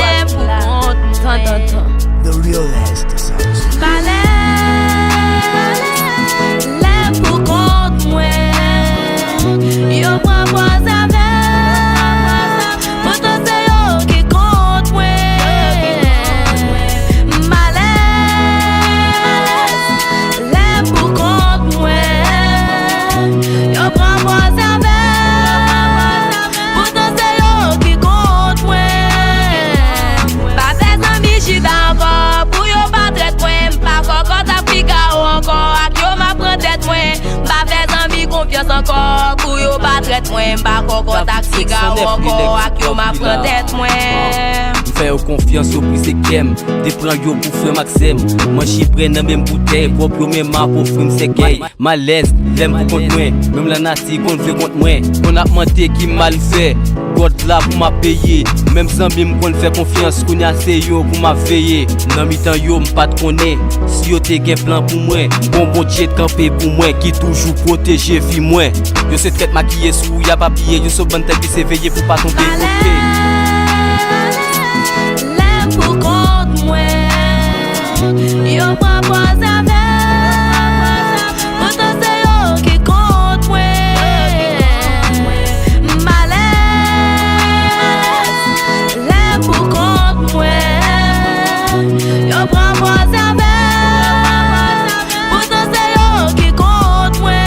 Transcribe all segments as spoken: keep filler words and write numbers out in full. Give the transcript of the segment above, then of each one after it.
lè m pou kont mwen. Tantantan. The realest sounds. M alèz lè m pou kont mwen. Yo pran pòz avè m. Poutan se yo ki kont mwen. M alèz lè m pou kont mwen. Yo pran pòz avè m. Poutan se yo ki kont mwen. M pa fè zanmi chita ankò pou yo pa trèt mwen. M pa kòkòt ak figawo ankò, ak yo m ap pran tèt mwen. M pa fè zanmi konfyans ankò pou yo pa trèt mwen. M pa kòkòt ak figawo ankò, ak yo m ap pran tèt mwen. M fè yo konfyans, yo brize kè m. Te pran yo pou frè m ak sè m. Manch ibre nan menm boutèy, pwòp yo menm ap ofri m sèkèy. M alèz lè m pou kont mwen, menm lanati konn vle kont mwen. Konn ap mande ki m al fè, God la pou m ap peye. Menm zanmi m konn fè konfyans, kounye a se yo pou m ap veye. Nan mitan yo m pa t konnen si yo te gen plan pou mwen. M gon Bondye t kanpe pou mwen, ki toujou pwoteje vi mwen. Yo se trèt makiye sou, y ap apiye, yo se bann tèt ki se veye pou pa tonbe. Oke. Lè m pou kont mwen, yo pran pòz avè m. Poutan se yo ki kont mwen. M alèz lè m pou kont mwen. Yo pran pòz avè m. Poutan se yo ki kont mwen.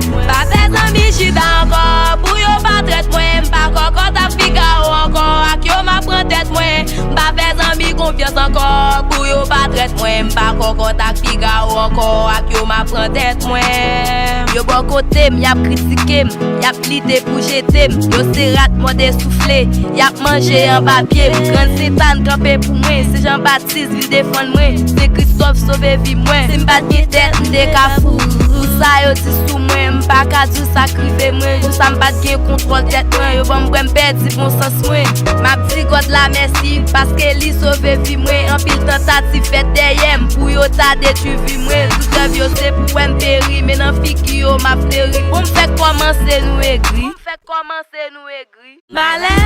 M pa fè zanmi chita ankò pou yo pa trèt mwen. M pa kòkòt ak figawo ankò, ak yo m ap pran tèt mwen. M pa fè zanmi konfyans ankò pou yo pa trèt mwen. M pa kòkòt ak figawo ankò, ak yo m ap pran tèt mwen. Yo bò kote m, y ap kritike m, y ap lite pou jete m. Yo se rat mòde soufle, y ap manje anba pye m. Grann Sentàn kanpe pou mwen, se Jan Batis vin defann mwen. Se Kristòf sove vi mwen. Si m pa t gen tèt, m te ka fou. Pou sa yo di sou mwen, m pa ka di w sa k rive mwen. Jou sa m pa t gen kontwòl tèt mwen, yo ban m bwè, m pèdi bon sans mwen. M ap di God la mèsi, paske li sove vi mwen. Anpil tantativ fèt dèyè m, pou yo ta detwi vi mwen. Tout rèv yo se pou wè m peri, men nan figi yo m ap fleri. Pou m fèk kòmanse nou egri. Pou m fèk kòmanse nou egri. M alèz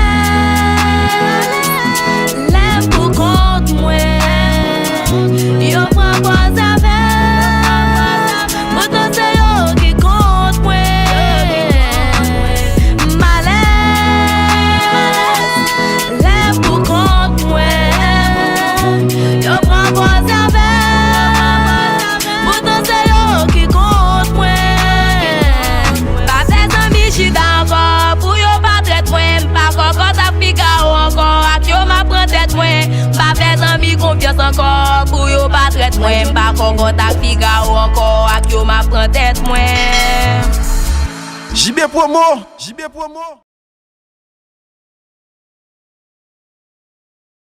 lè m pou kont mwen. Yo pran pòz avè m. Poutan se yo ki kont mwen. M alèz lè m pou kont mwen. Yo pran pòz avè m. Poutan se yo ki kont mwen. M pa fè zanmi chita ankò pou yo pa trèt mwen. M pa kòkòt ak figawo ankò, ak yo m ap pran tèt mwen. M pa fè zanmi konfyans ankò pou yo pa trèt mwen. M pa kòkòt ak figawo ankò, ak yo m ap pran tèt mwen. J B Promo, J B Promo.